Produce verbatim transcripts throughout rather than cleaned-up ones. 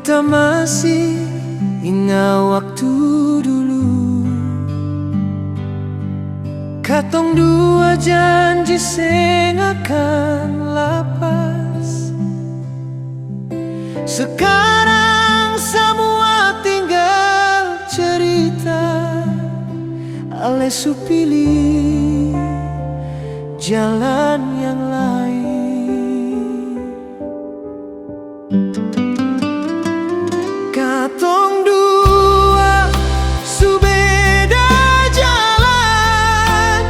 Beta masih inga waktu dulu, katong dua janji seng akan lapas. Sekarang samua tinggal cerita, ale su pilih jalan yang lain. Katong dua su beda jalan,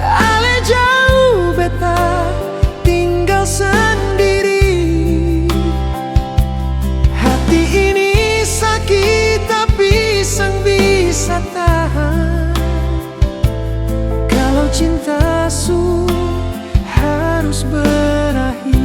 ale jauh, beta tinggal sandiri. Hati ini sakit tapi seng bisa tahan. Kalau cinta su harus berakhir.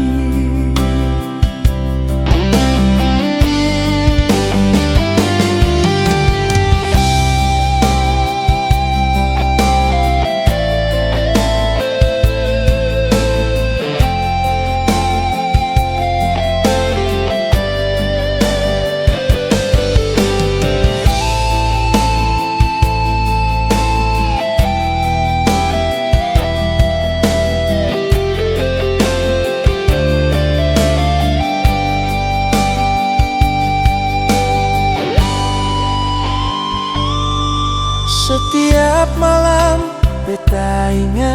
Setiap malam beta inga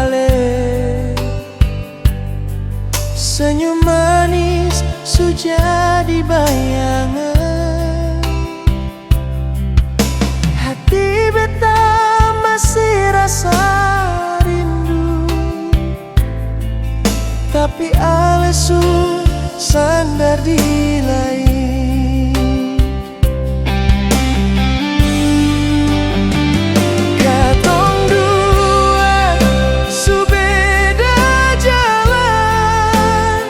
ale, senyum manis su jadi bayangan. Hati beta masih rasa rindu, tapi ale su sandar di lain. Katong dua su beda jalan,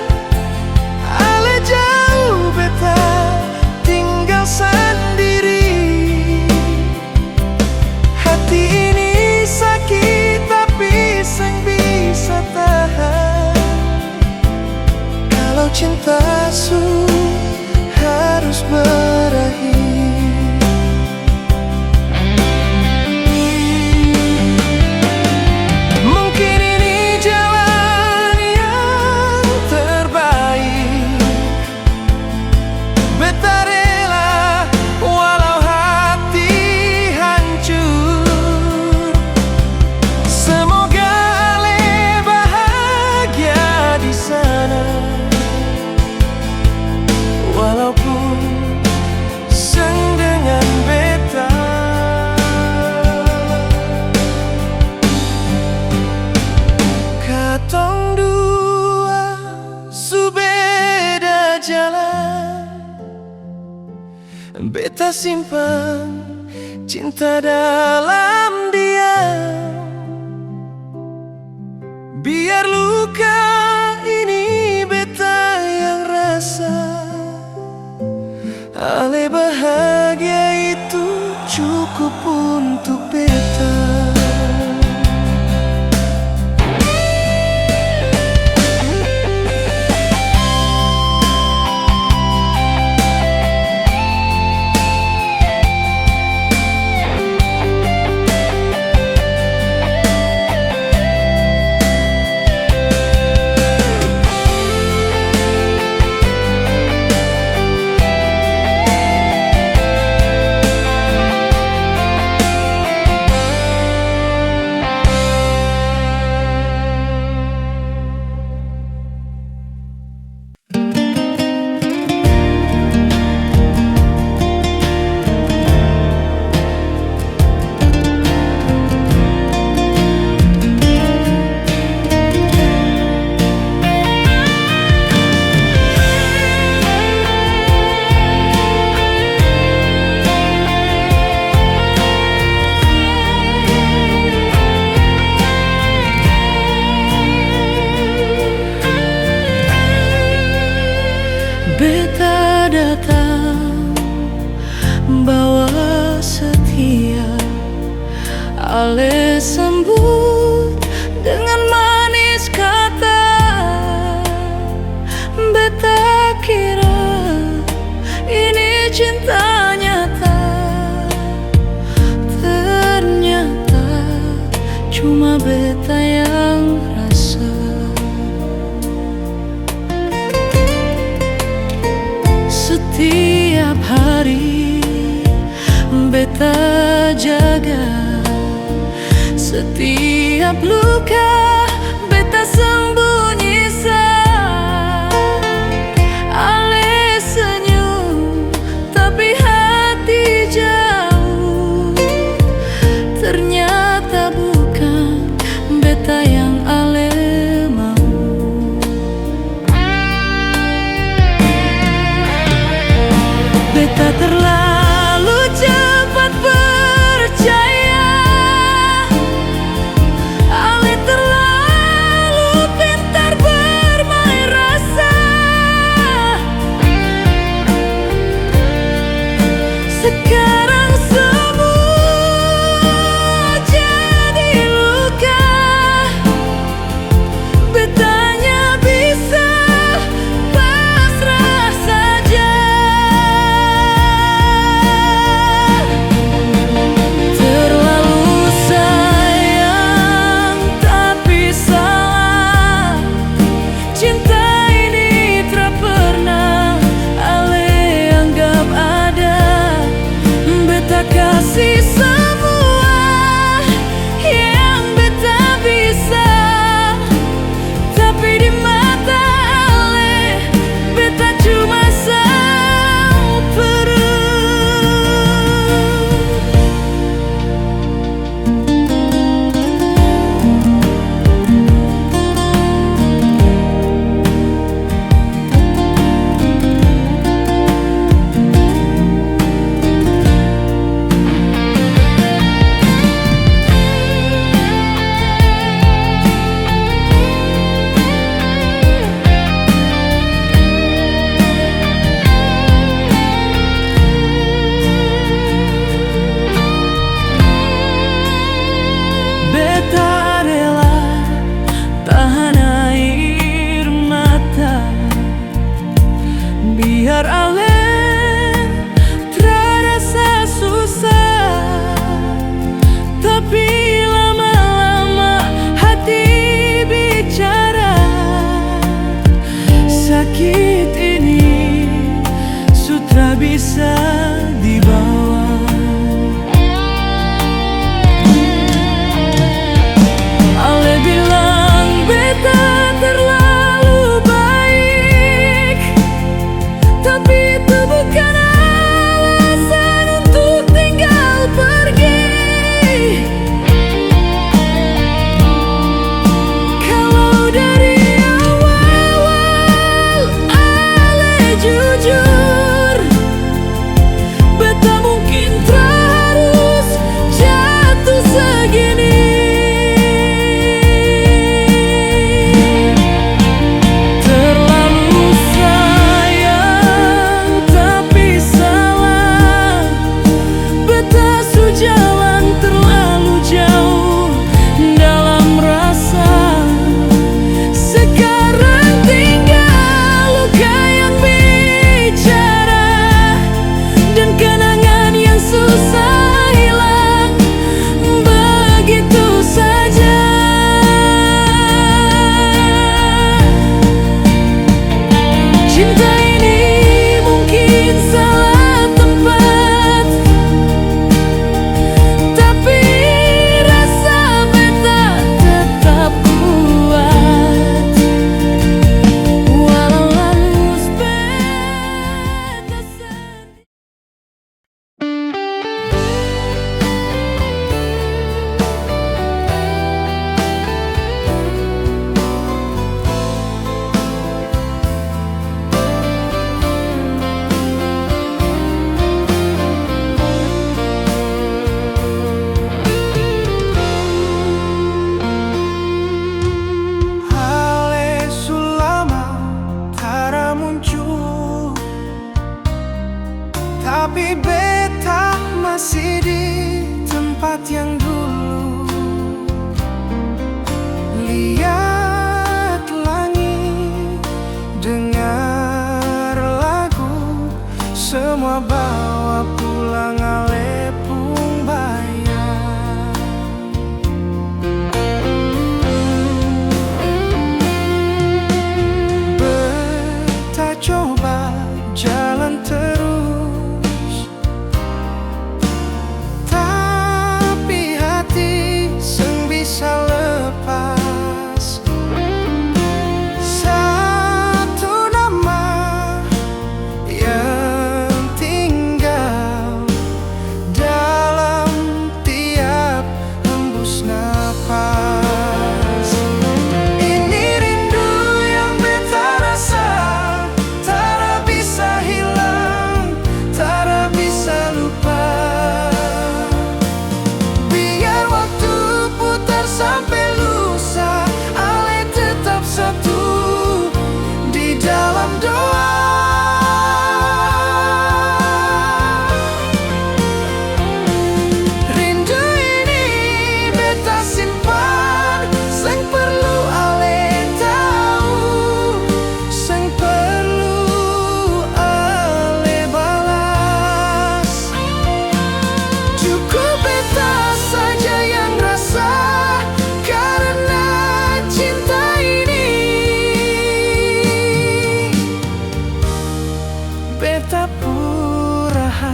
ale jauh, beta tinggal sandiri. Hati ini sakit tapi seng bisa tahan. Kalau cinta su harus berakhir, mungkin ini jalan yang terbaik. Beta rela walau hati hancur. Semoga ale bahagia di sana, walaupun seng dengan beta. Katong dua su beda jalan. Beta simpan cinta dalam diam. Biar luka ini beta yang rasa, ale bahagia itu cukup untuk beta. Beta datang bawa setia, ale sambut dengan manis kata. Beta kira Tiap hari beta jaga, setiap luka beta sembunyi sa. Ale senyum, tapi hati jauh. Ternyata bukan beta yang ale mau. Beta terlalu cepat percaya, ale terlalu pintar bermain rasa. Sekarang semua jadi luka. Betanya bisa pasrah saja. Terlalu sayang tapi salah. Cinta ini tra pernah ale anggap ada. Beta kasi samua yang beta bisa, tapi di mata ale, beta cuma sampuru. Beta rela tahan air mata, biar ale tra rasa susah, tapi lama-lama hati bicara, sakit ini su tra bisa dibawa. Ale bilang beta terlalu baik, tapi itu bukan alasan untuk tinggal pergi. Kalau dari awal ale jujur, beta mungkin tra harus jatuh segini. Terlalu sayang tapi salah. Beta su jalan terlalu jauh dalam rasa. Sekarang tinggal luka yang bicara dan kenangan yang susah hilang begitu saja. Cinta ini mungkin salah tempat, tapi rasa beta tetap kuat. Walau halus beta sendiri. Ale su lama tara muncul. Tapi beta masih di tempat yang dulu. Liat langit, dengar lagu, semua bawa pulang ale pung bayang. Beta coba jalan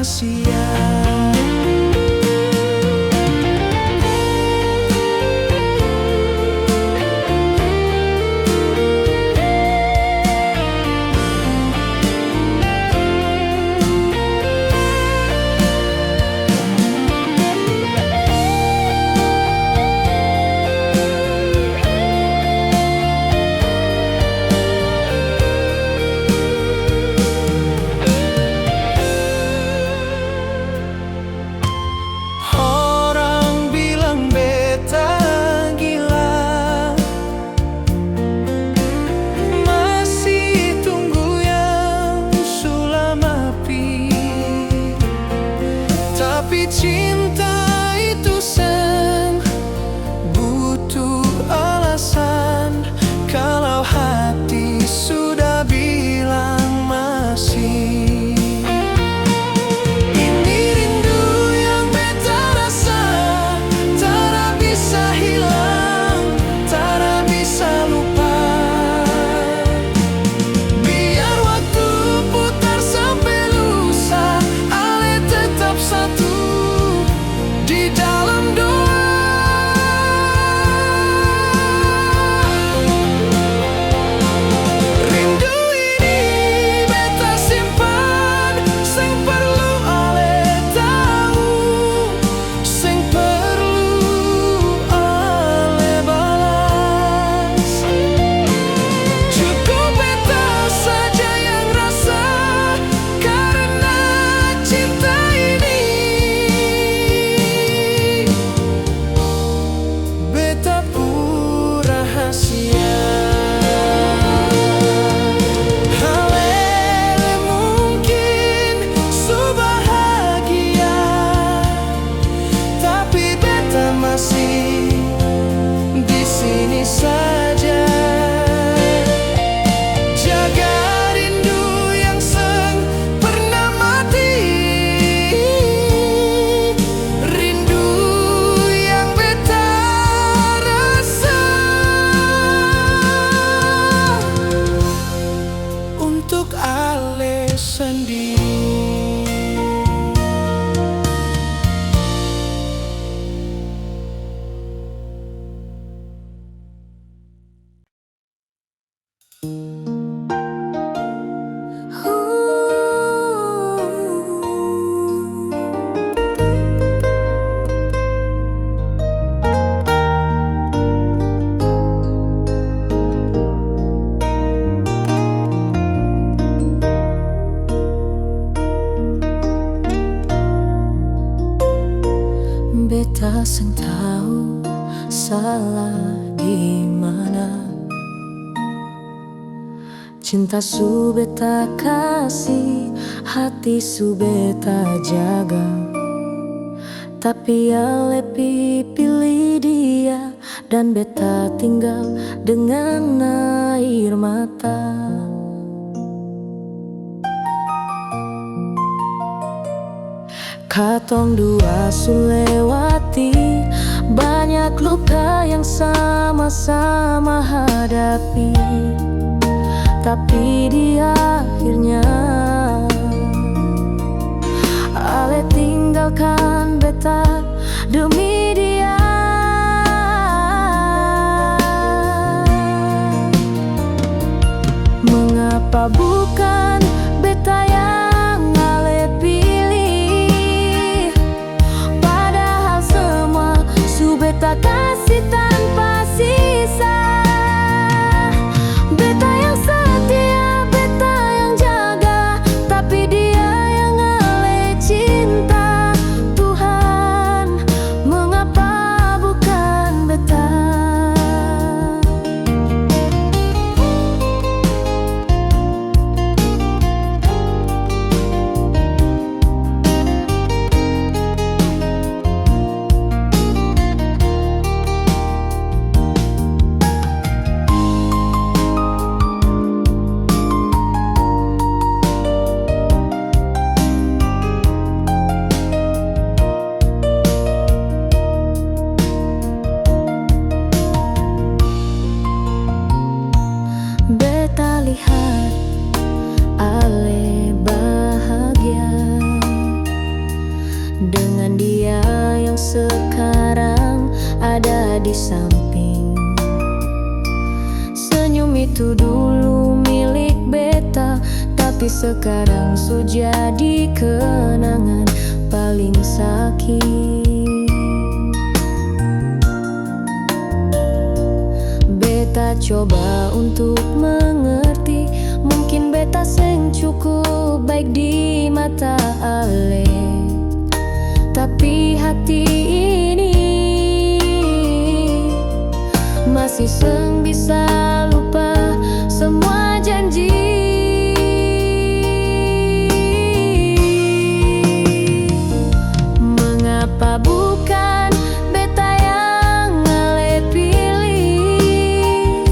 sia. Orang bilang beta gila, masih tunggu yang sulam api. Tapi cinta itu seng butuh alasan. Kalau hati sudah bilang masih, ini rindu yang beta rasa, tara bisa hilang, tara bisa lupa. Biar waktu putar sampe lusa, ale tetap satu di dalam doa. Rindu ini beta simpan, seng perlu ale tau, seng perlu ale balas. Cukup beta saja yang rasa, karena cinta ini beta pung rahasia. Halele mungkin su bahagia, tapi beta masih di sini saja. Jaga rindu yang seng pernah mati, rindu yang beta rasa untuk ale sandiri. Beta seng tau sala di mana. Cinta su beta kasi, hati su beta jaga, tapi ale pi pilih dia, dan beta tinggal dengan air mata. Katong dua su lewati banyak luka yang sama-sama hadapi, tapi di akhirnya ale tinggalkan beta demi dia. Mengapa bukan beta yang ale pilih? Padahal semua su beta kasi tanpa sisa. Beta yang setia, beta yang jaga, tapi dia yang ale cinta. Tuhan, mengapa samping. Senyum itu dulu milik beta, tapi sekarang su jadi kenangan paling sakit. Beta coba untuk mengerti, mungkin beta seng cukup baik di mata ale. Tapi hati ini masih seng bisa lupa semua janji. Mengapa bukan beta yang ale pilih?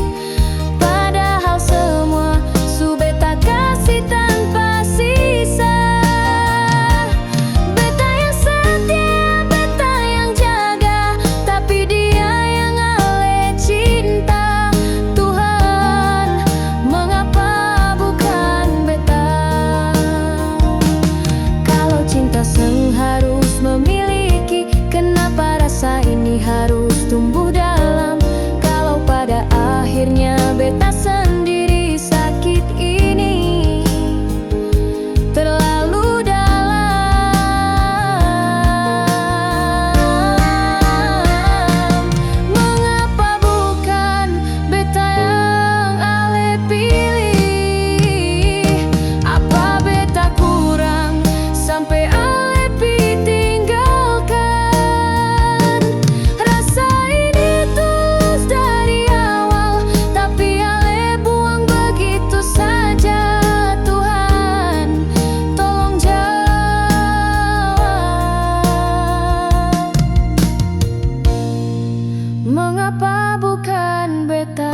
Padahal semua su beta kasi tanpa sisa. Beta yang setia, beta yang jaga, tapi dia yang ale cinta. Tuhan, mengapa bukan beta? Kalau cinta seng harus memiliki, kenapa rasa ini harus tumbuh dalam? Kalau pada akhirnya beta sendiri sakit ini terlalu dalam, mengapa bukan beta yang ale pilih? Apa beta kurang sampe ale pi tinggalkan? Rasa ini tulus dari awal, tapi ale buang begitu saja. Tuhan, tolong jawab. Mengapa bukan beta?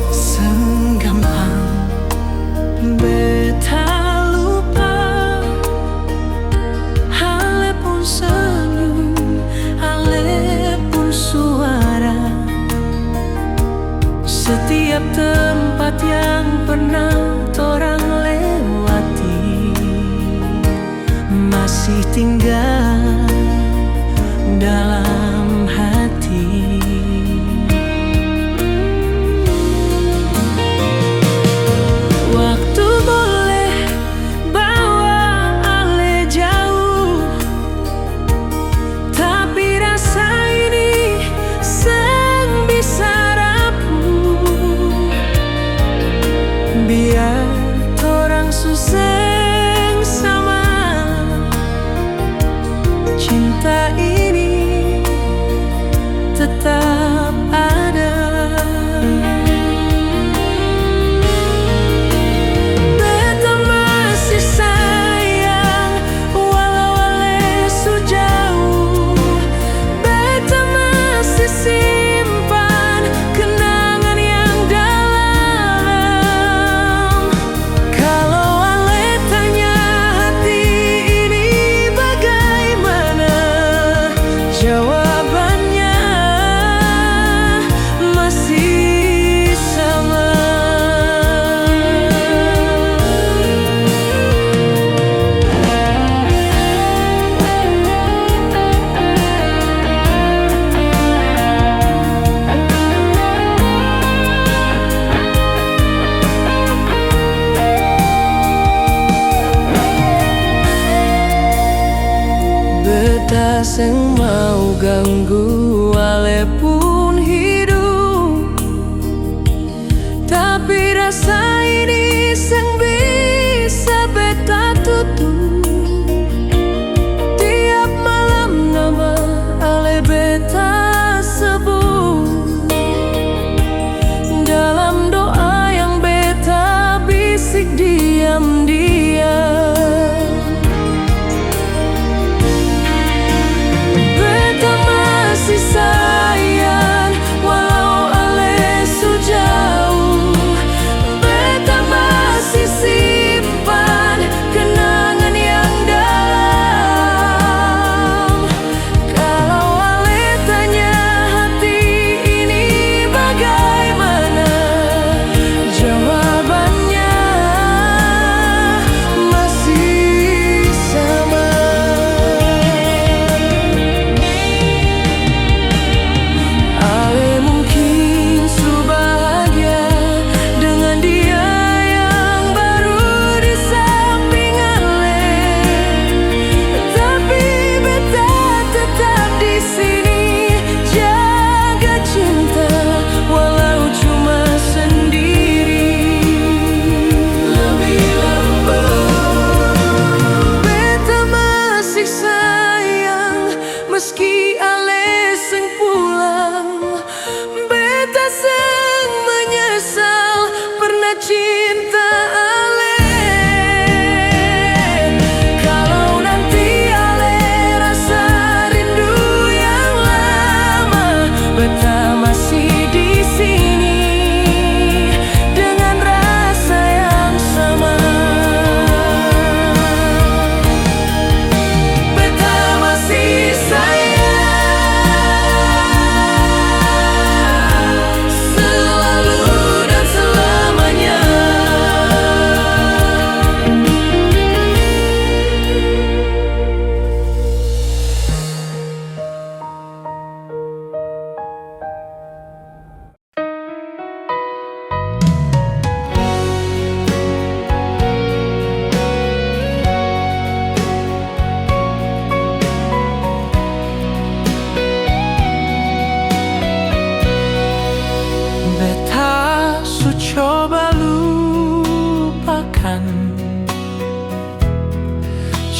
Seng gampang beta lupa ale pung senyum, ale pung suara. Setiap tempat yang pernah torang lewati, masih tinggal dalam hati. Waktu boleh bawa ale jauh, tapi rasa ini seng bisa rapuh. Biar torang su seng sama, cinta ini tetap ada. Beta masih sayang, walau ale su jauh. Beta masih simpan kenangan yang dalam. Kalo ale tanya hati ini bagaimana, jawabannya masih sama. Beta seng mau ganggu ale pung hidup. Tapi rasa ini seng bisa beta tutup. Tiap malam nama ale beta sebut. Dalam doa yang beta bisik diam-diam. Beta masih sayang, walau ale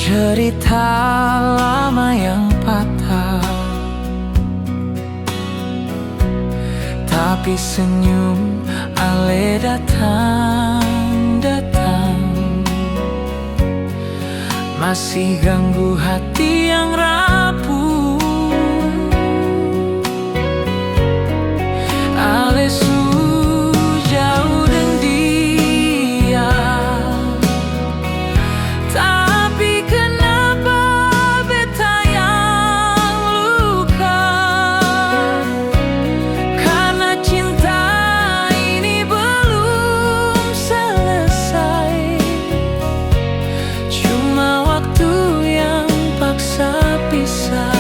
Cerita lama yang patah, tapi senyum ale datang-datang masih ganggu hati yang rapuh. Ale su jauh deng dia, tapi kenapa beta yang luka? Karna cinta ini belum selesai, cuma waktu yang paksa pisah.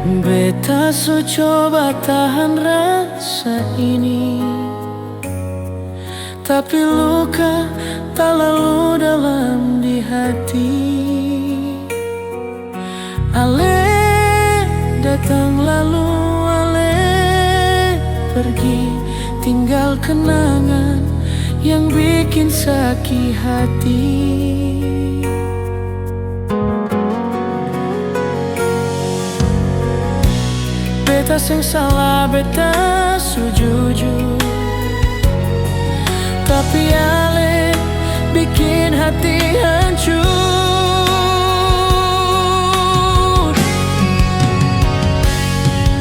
Beta su coba tahan rasa ini, tapi luka talalu dalam di hati. Ale datang lalu ale pergi, tinggal kenangan yang bikin saki hati. Beta seng salah, beta su jujur, tapi ale bikin hati hancur.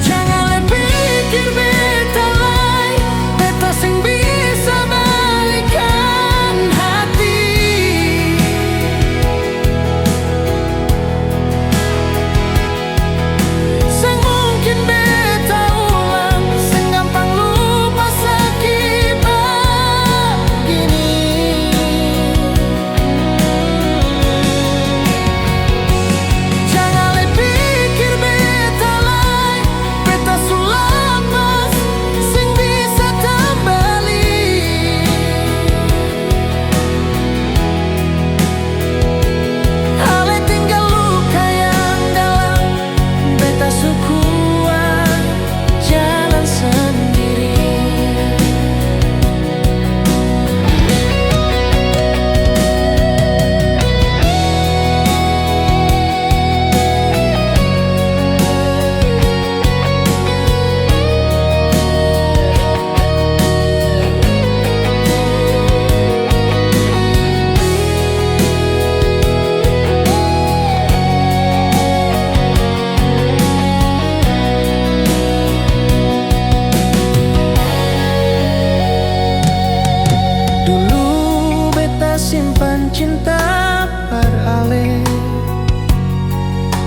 Jang ale pikir beta lai, beta seng bisa balikan hati. Seng mungkin beta ulang, seng gampang lupa saki bagini. Jang ale pikir beta lai, beta su lapas, seng bisa tambali. Ale tinggal luka yang dalam, beta su kuat jalan sandiri. Dulu beta simpan cinta par ale,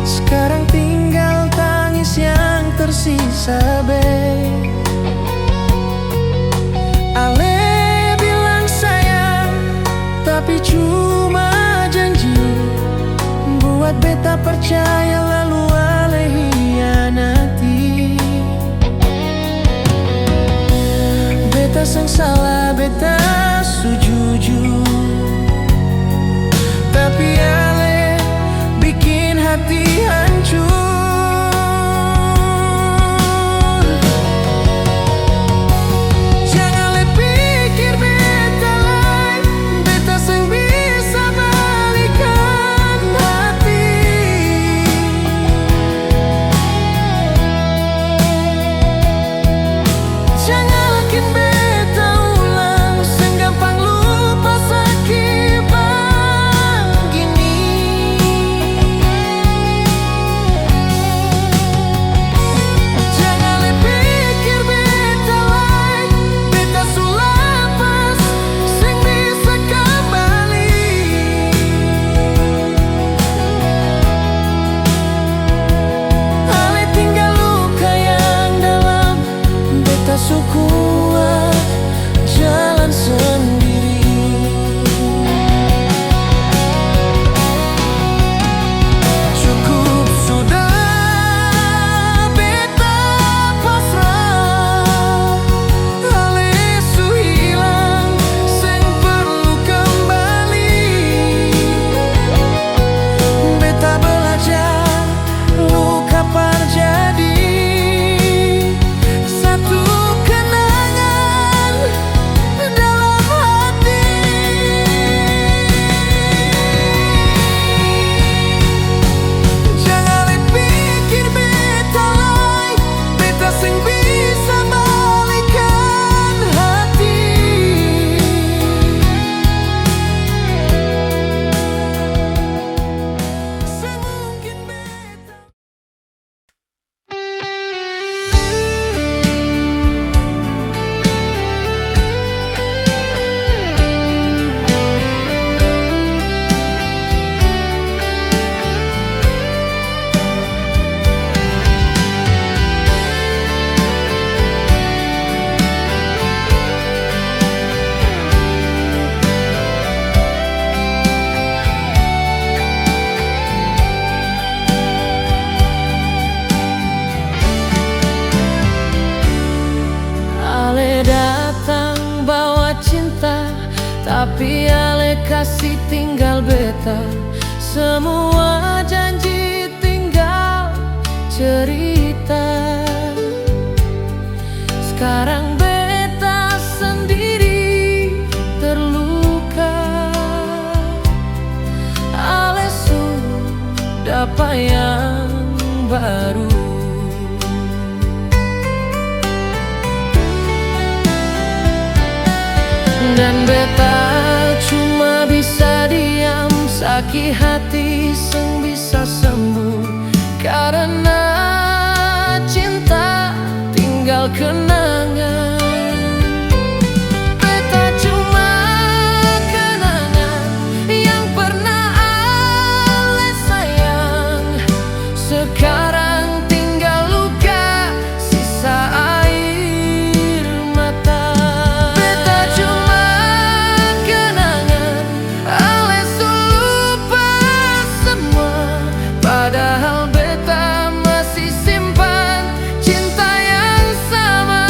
skarang tinggal tangis yang tersisa, be. Ale bilang sayang, tapi cuma janji, buat beta percaya lalu ale hianati. Beta seng salah, beta su jujur, tapi ale bikin hati hancur. Jang ale pikir beta lai, beta seng bisa balikan hati. Tapi ale kasi tinggal beta, semua janji tinggal cerita. Skarang beta sendiri terluka. Ale su dapa yang baru. Dan beta cuma bisa diam, saki hati seng bisa sembuh. Karena cinta tinggal kenangan. Beta cuma kenangan yang pernah ale sayang. Sekarang tinggal luka, sisa air mata. Beta cuma kenangan, ale su lupa semua, padahal beta masih simpan cinta yang sama.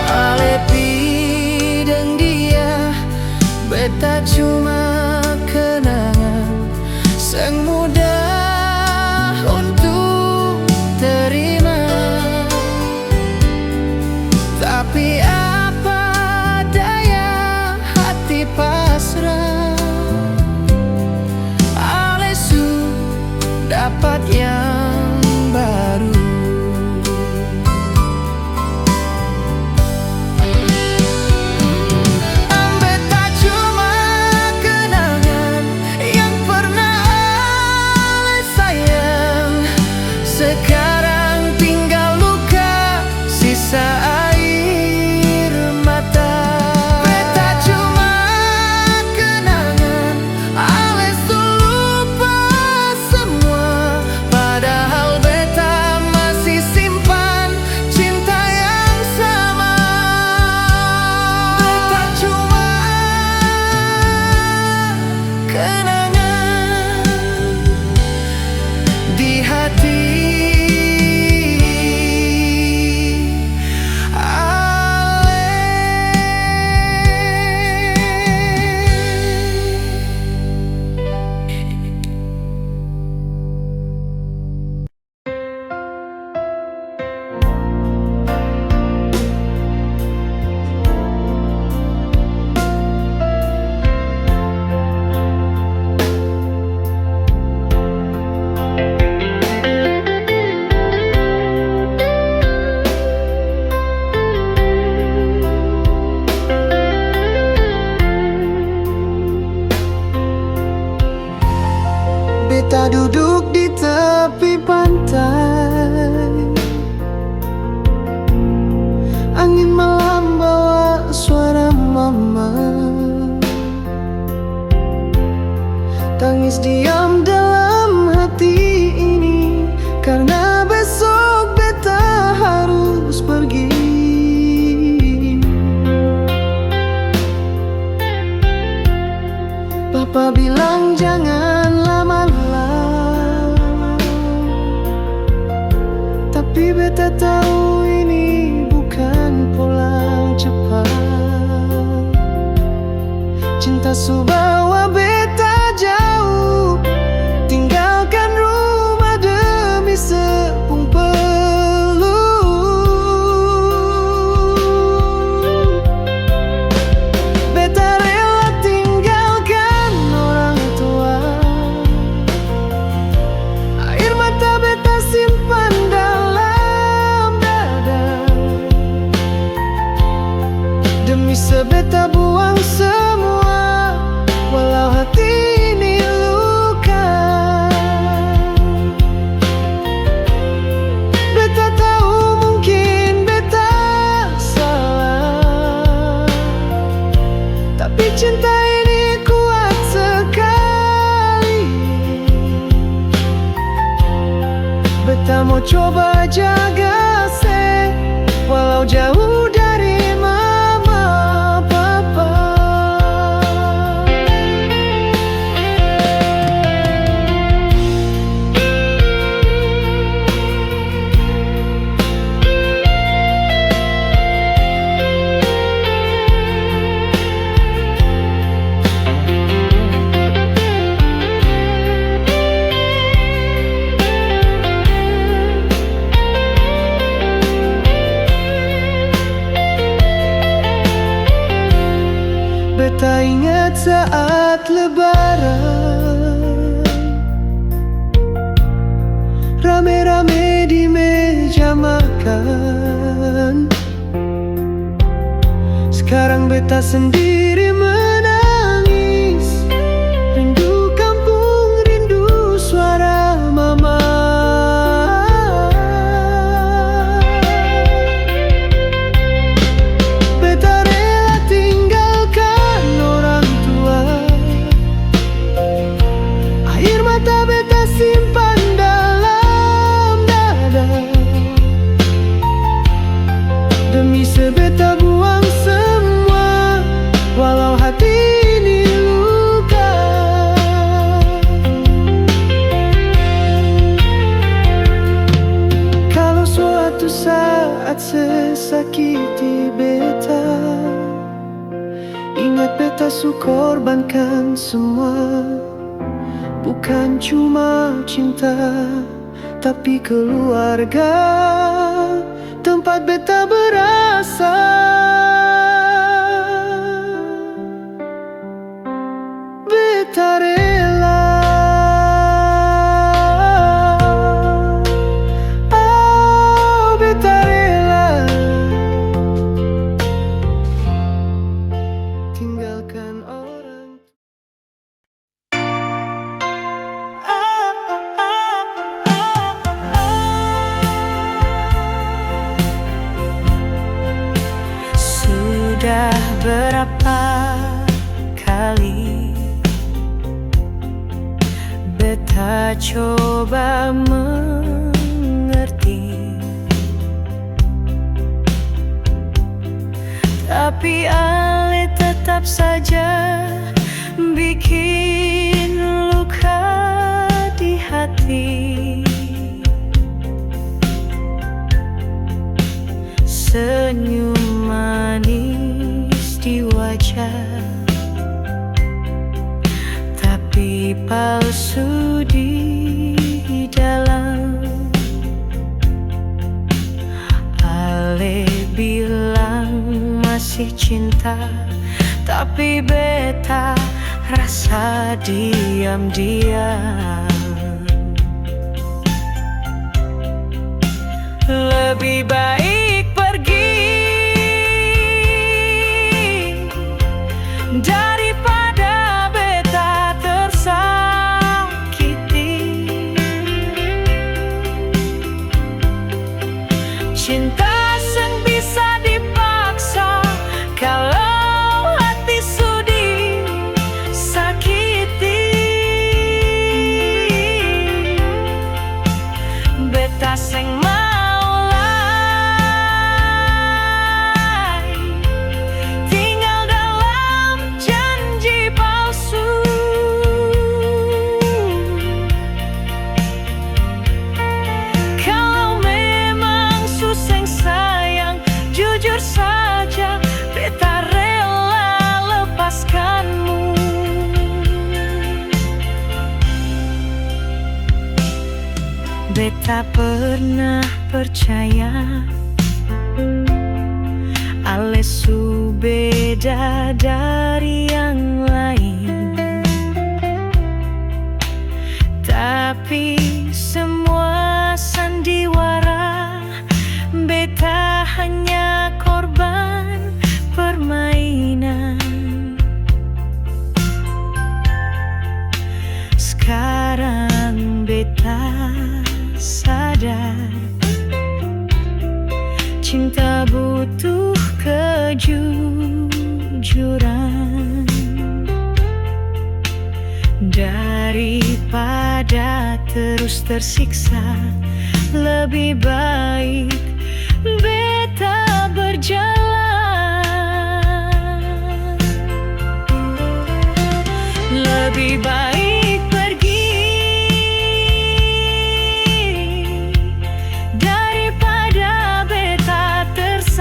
Ale pi deng dia, beta cuma kenangan, seng mudah untuk terima. Tapi apa daya, hati pasrah. Ale su dapat yang baru. Beta cuma kenangan yang pernah ale sayang, sekarang tinggal luka, sisa air mata. Beta cuma kenangan, ale su lupa semua, padahal beta masih simpan cinta yang sama. Beta cuma kenangan di hati. Ale. Beta duduk di tepi pantai, angin malam bawa suara mama. Tangis diam dalam hati ini, karna besok beta harus pergi. Papa bilang jangan lama-lama, tapi beta tau ini bukan pulang cepat. Cinta su bawa beta jauh, tinggalkan rumah demi sepung peluk. Beta rela tinggalkan orang tua, air mata beta simpan dalam dada. Demi se beta buang semua, Tapi cinta ini kuat sekali. Beta mo coba jaga se, walau jauh dari mama papa. Beta ingat saat Lebaran, rame-rame di meja makan. Skarang beta sendiri menangis, rindu kampung, rindu suara mama. Beta rela tinggalkan orang tua. Air mata beta simpan dalam dada. Demi se beta buang semua, walau hati ini luka. Kalo suatu saat se sakiti beta, ingat beta su korbankan semua. Bukan cuma cinta, tapi keluarga, tempat beta berasal. Beta rela, oh, beta rela tinggalkan orang. Sudah berapa kali beta coba mengerti, tapi ale tetap saja bikin luka di hati. Senyum manis di wajah, tapi palsu di dalam. Ale bilang masih cinta, tapi beta rasa diam-diam. Lebih baik pergi daripada beta tersakiti. Cinta seng bisa dipaksa, kalau hati su disakiti. Beta seng mau lai tinggal dalam janji palsu. Kalau memang su seng sayang, jujur saja, beta rela lepaskanmu. Beta pernah percaya ale su beda dari yang lain, tapi semua sandiwara beta hanya korban permainan. Skarang beta sadar, cinta butuh kejujuran. Daripada terus tersiksa, lebih baik beta berjalan. Lebih baik pergi daripada beta tersakiti.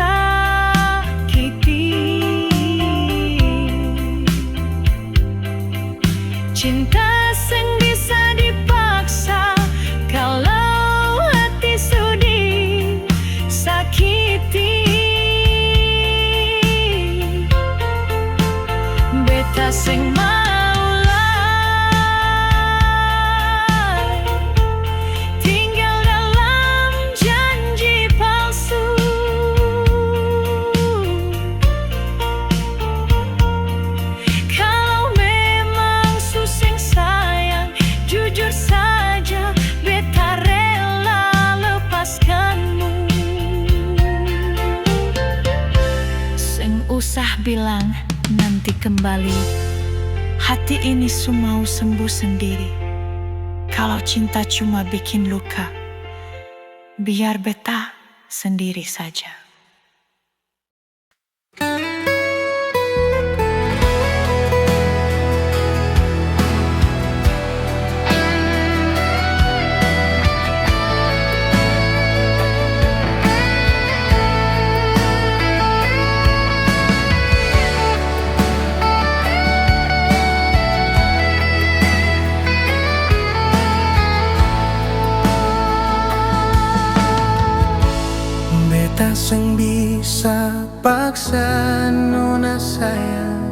Cinta seng bisa dipaksa, kalau hati su disakiti. Beta seng mau lai tinggal dalam janji palsu. Kalau memang su seng sayang, jujur saja, beta rela lepaskanmu. Seng usah bilang nanti kembali, hati ini su mau sembuh sendiri. Kalau cinta cuma bikin luka, biar beta sendiri saja. Beta seng bisa paksa nona sayang,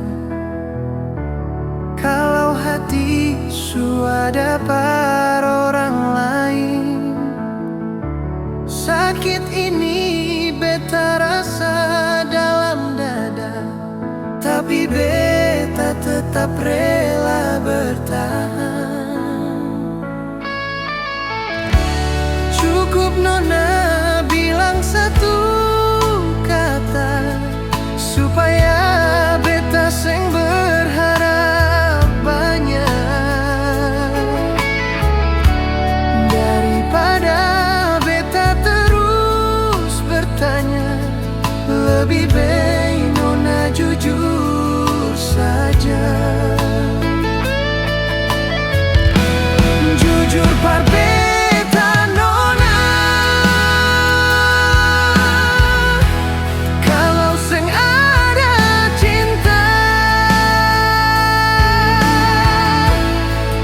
kalau hati su ada par orang lain. Sakit ini beta rasa dalam dada, tapi beta tetap rela bertahan. Cukup nona bilang satu kata, supaya beta seng berharap banya. Daripada beta terus bertanya, lebih bae nona jujur saja. Jujur par beta nona, kalau seng ada cinta,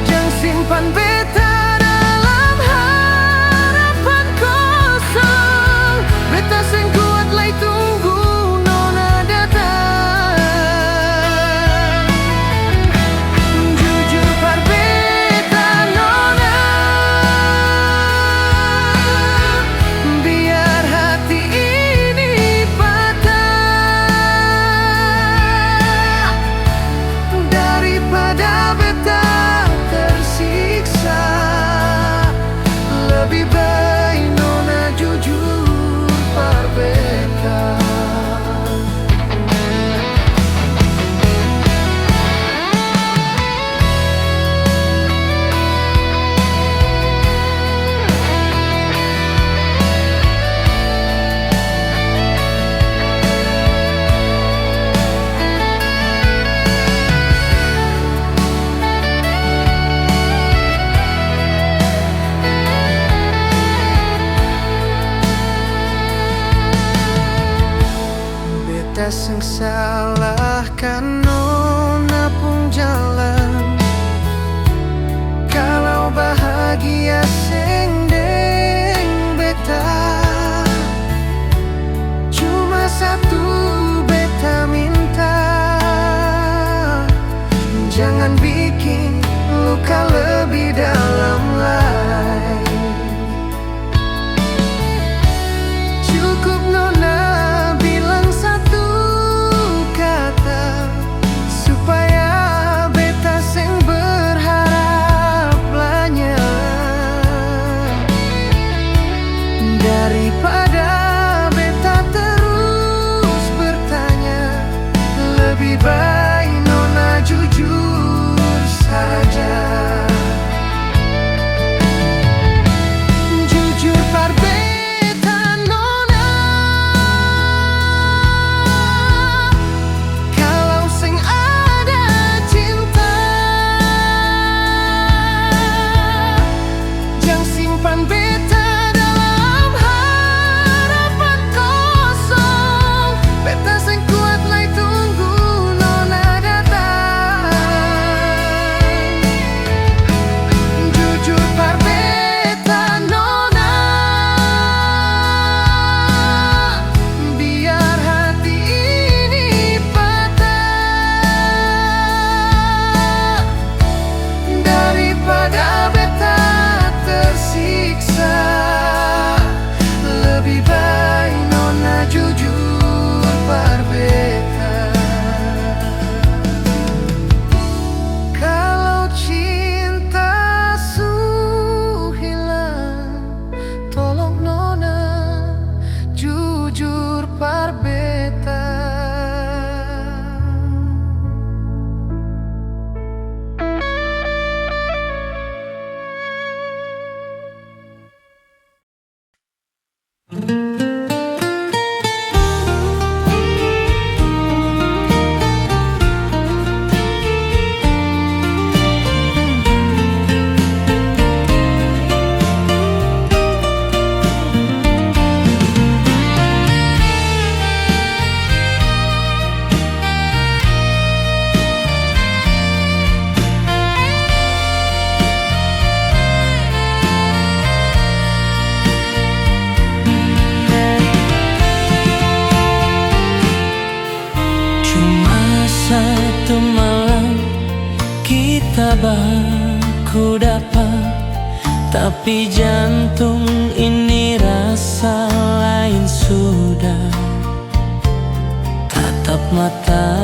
jang simpan beta dalam harapan kosong. Beta seng kuat lai tunggu nona datang. Jujur par beta nona, biar hati ini patah. Daripada beta tersiksa, lebih bae nona jujur par beta. Beta seng salahkan nona pung jalan, kalau bahagia seng deng beta. Cuma satu beta minta, jangan biking luka lebih dalam lai. Cukup nona bilang satu kata, supaya beta seng berharap banya. Daripada beta terus bertanya, lebih bae nona jujur saja. Malam kita baku dapa, tapi jantung ini rasa lain sudah. Tatap mata,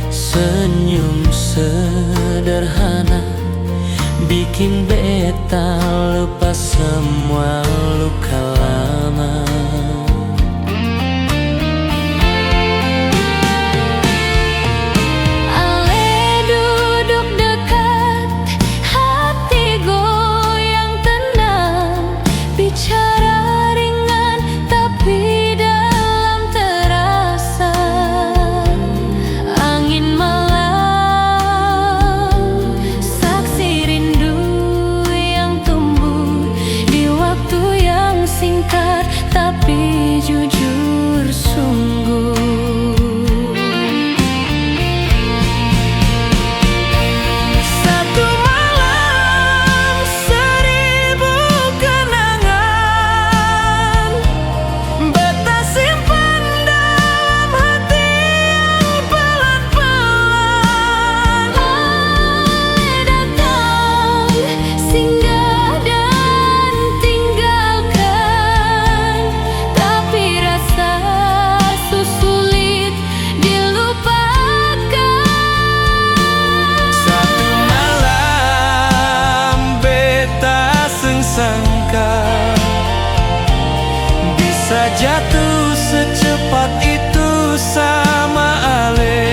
senyum sederhana, bikin beta lupa semua luka lama. Ale duduk dekat, hati goyang tenang, bicara ringan tapi dalam terasa. Angin malam, saksi rindu yang tumbuh di waktu yang singkat tapi jujur sungguh. Satu malam, seribu kenangan, beta simpan dalam hati yang pelan-pelan. Ale datang, singgah dan tinggalkan, tapi rasa su sulit dilupakan. Satu malam beta seng sangka bisa jatuh secepat itu sama ale.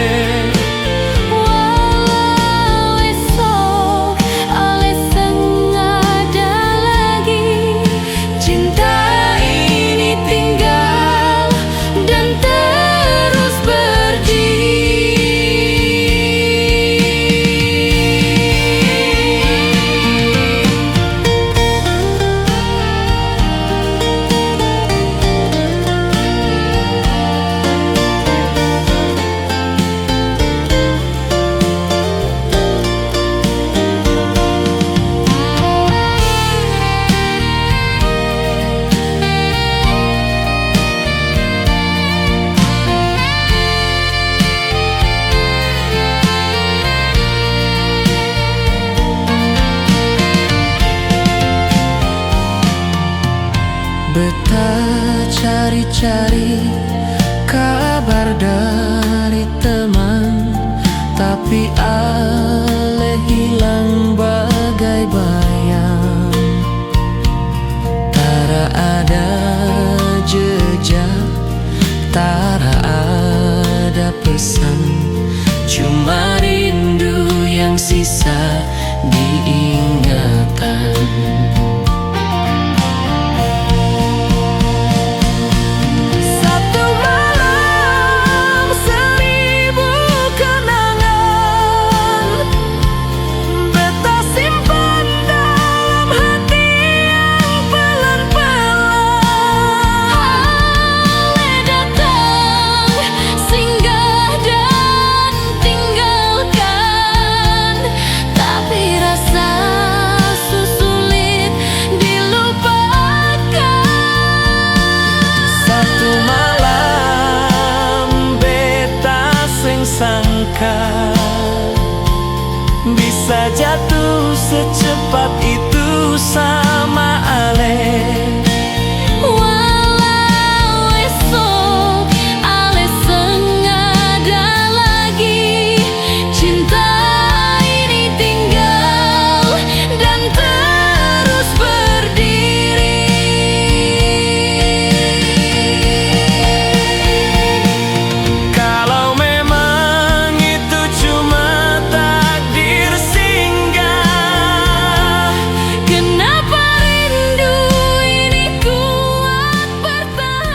Walau esok ale seng ada lagi, cinta ini tinggal dan terus berdiri. Beta cari-cari kabar dari teman, tapi ale hilang bagai bayang. Tara ada jejak, tara ada pesan, cuma rindu yang sisa di ingatan. Satu malam, seribu kenangan, beta simpan dalam hati yang pelan-pelan. Ale datang, singgah dan tinggalkan, tapi rasa su sulit dilupakan. Satu malam beta seng sangka bisa jatuh secepat itu sama ale. Walau esok ale seng ada lagi, cinta ini tinggal dan terus berdiri. Kalau memang itu cuma takdir singgah, kenapa rindu ini kuat bertahan?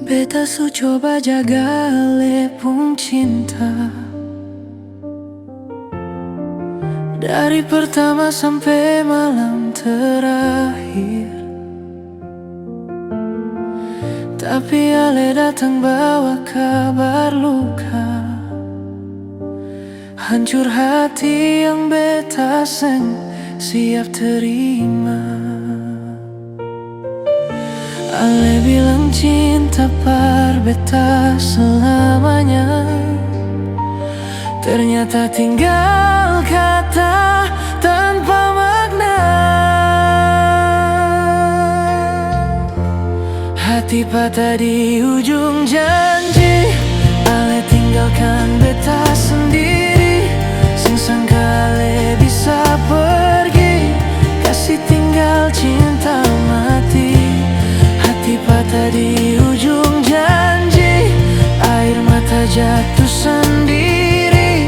Beta su coba jaga ale pung cinta, dari pertama sampe malam terakhir. Tapi ale datang bawa kabar luka, hancur hati yang beta seng siap terima. Ale bilang cinta par beta selamanya, ternyata tinggal kata tanpa makna. Hati patah di ujung janji, ale tinggalkan beta sendiri. Seng sangka ale bisa pergi, kasi tinggal cinta mati. Hati patah di ujung janji, air mata jatuh sendiri.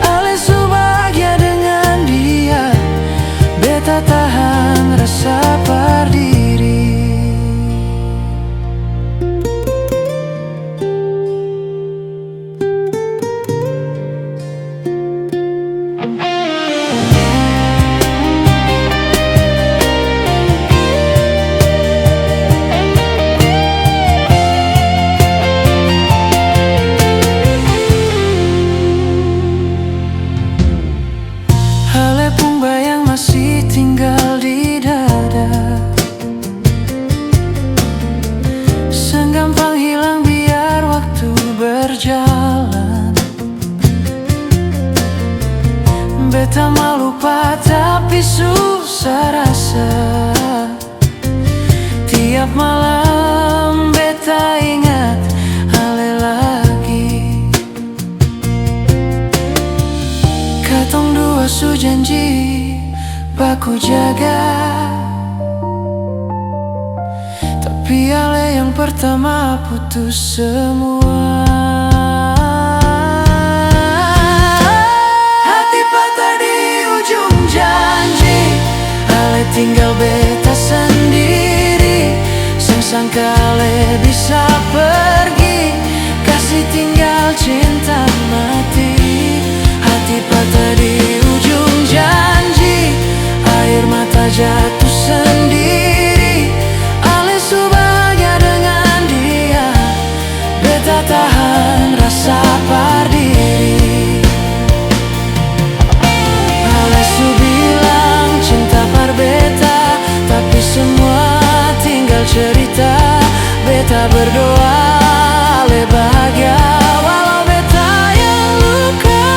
Ale su bahagia dengan dia, beta tahan rasa pardiri. Ale pung bayang masih tinggal di dada. Seng gampang hilang biar waktu berjalan. Beta mau lupa tapi susah rasa. Tiap malam beta ingat ale lagi. Katong dua su janji baku jaga, tapi ale yang pertama putus semua. Hati patah di ujung janji, ale tinggal beta sendiri. Seng sangka ale bisa pergi, kasi tinggal cinta mati. Hati patah di ujung janji, air mata jatuh sendiri. Ale su bahagia dengan dia, beta tahan rasa pardiri. Ale su bilang cinta par beta, tapi semua tinggal cerita. Beta berdoa ale bahagia walau beta yang luka.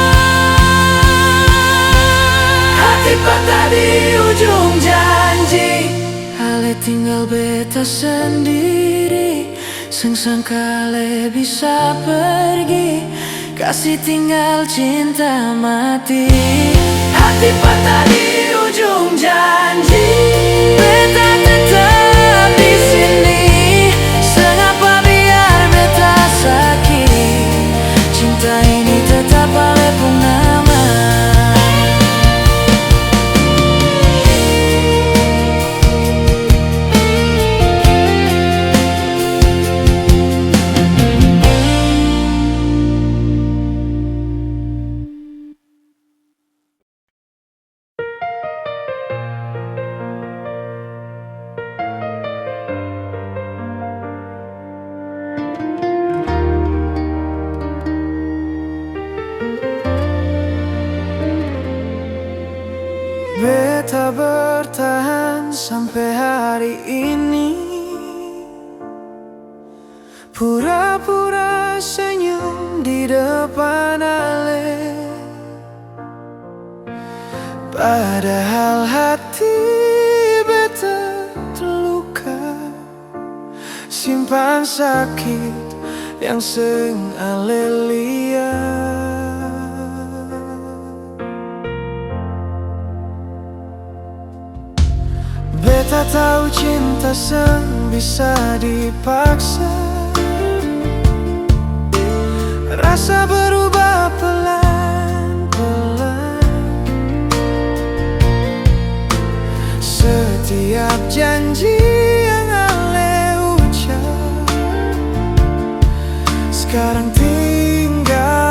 Hati patah di ujung janji, ale tinggal beta sendiri. Seng sangka ale bisa pergi, kasi tinggal cinta mati. Hati patah di ujung janji, beta tetap di sini. Seng apa biar beta sakit, cinta ini tetap ale pung nama. Beta bertahan sampe hari ini, pura-pura senyum di depan ale. Padahal hati beta terluka, simpan sakit yang seng ale lia. Beta tau cinta seng bisa dipaksa, rasa berubah pelan-pelan. Setiap janji yang ale ucap, skarang tinggal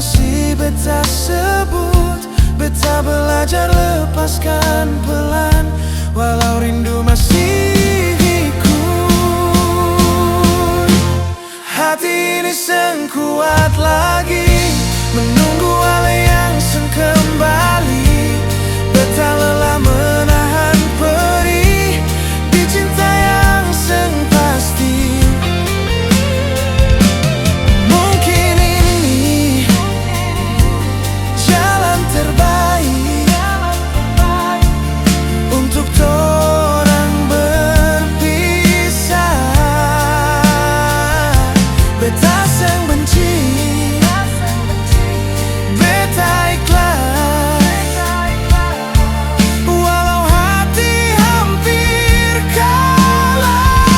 Masih beta sebut, beta belajar lepaskan pelan, walau rindu masih ikut. Hati ini seng kuat lagi menunggu ale yang seng kembali. Beta lelah menahan perih di cinta yang seng pasti. Mungkin ini jalan terbaik untuk torang berpisah. Beta seng benci, beta ikhlas, walau hati hampir kalah.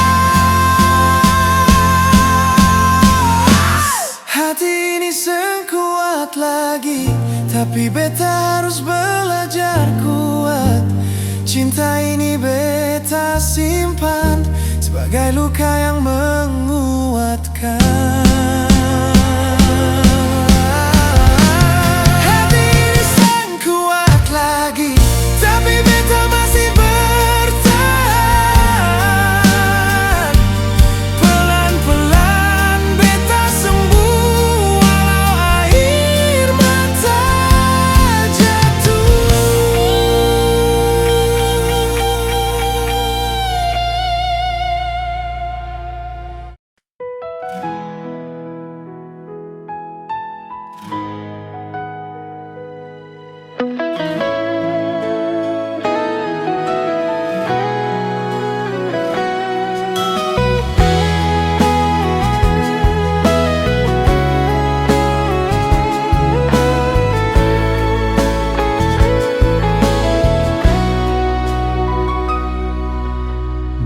Hati ini seng kuat lagi, tapi beta harus belajar kuat. Cinta ini beta simpan sebagai luka yang menguatkan. Hati ini seng kuat lagi, tapi beta masih bertahan. Pelan-pelan beta sembuh, walau air mata jatuh.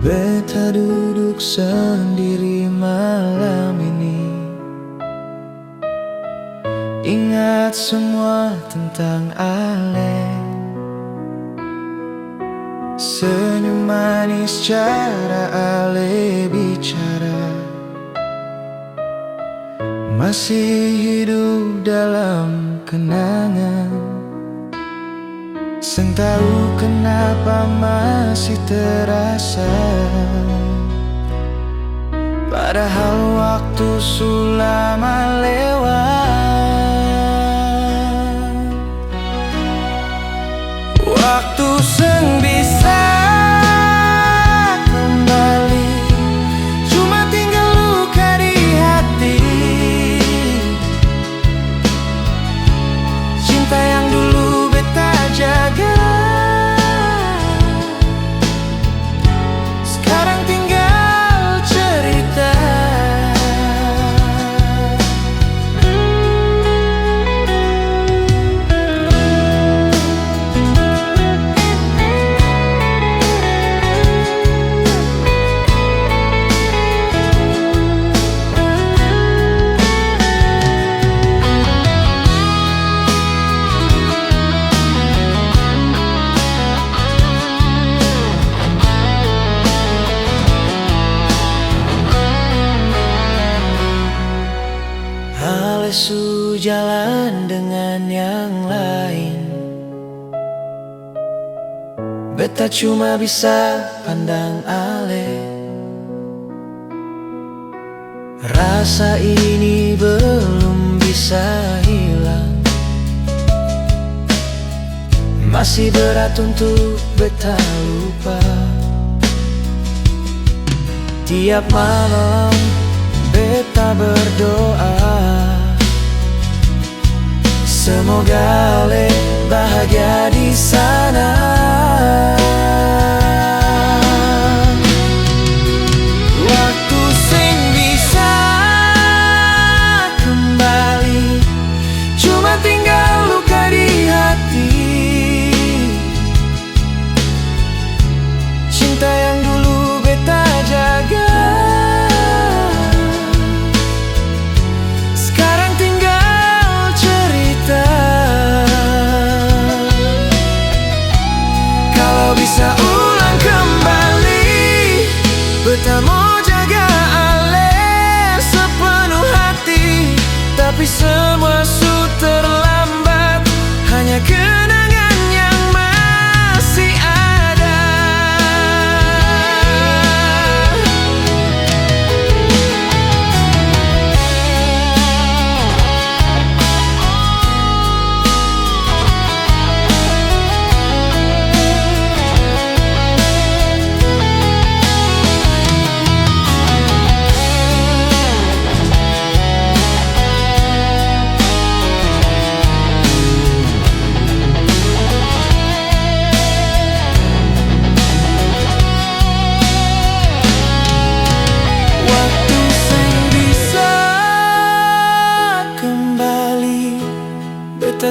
Beta duduk sendiri malam ini. Ingat semua tentang ale. Senyum manis cara ale bicara masih hidup dalam kenangan. Seng tau kenapa masih terasa, padahal waktu su lama lewat. Waktu seng bisa kembali, cuma tinggal luka di hati. Cinta yang dulu beta jaga, sekarang tinggal cerita. Ale su jalan dengan yang lain. Beta cuma bisa pandang ale. Rasa ini belum bisa hilang. Masih berat untuk beta lupa. Tiap malam beta berdoa, semoga ale bahagia di sana. Waktu seng bisa kembali, cuma tinggal luka di hati. Cinta yang dulu beta jaga, sekarang tinggal cerita. Kalau bisa ulang kembali, beta mo jaga ale sepenuh hati, tapi semua su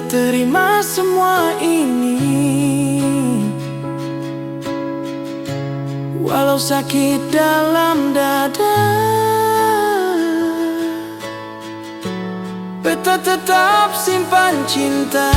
Terima semua ini, walau sakit dalam dada, beta tetap simpan cinta.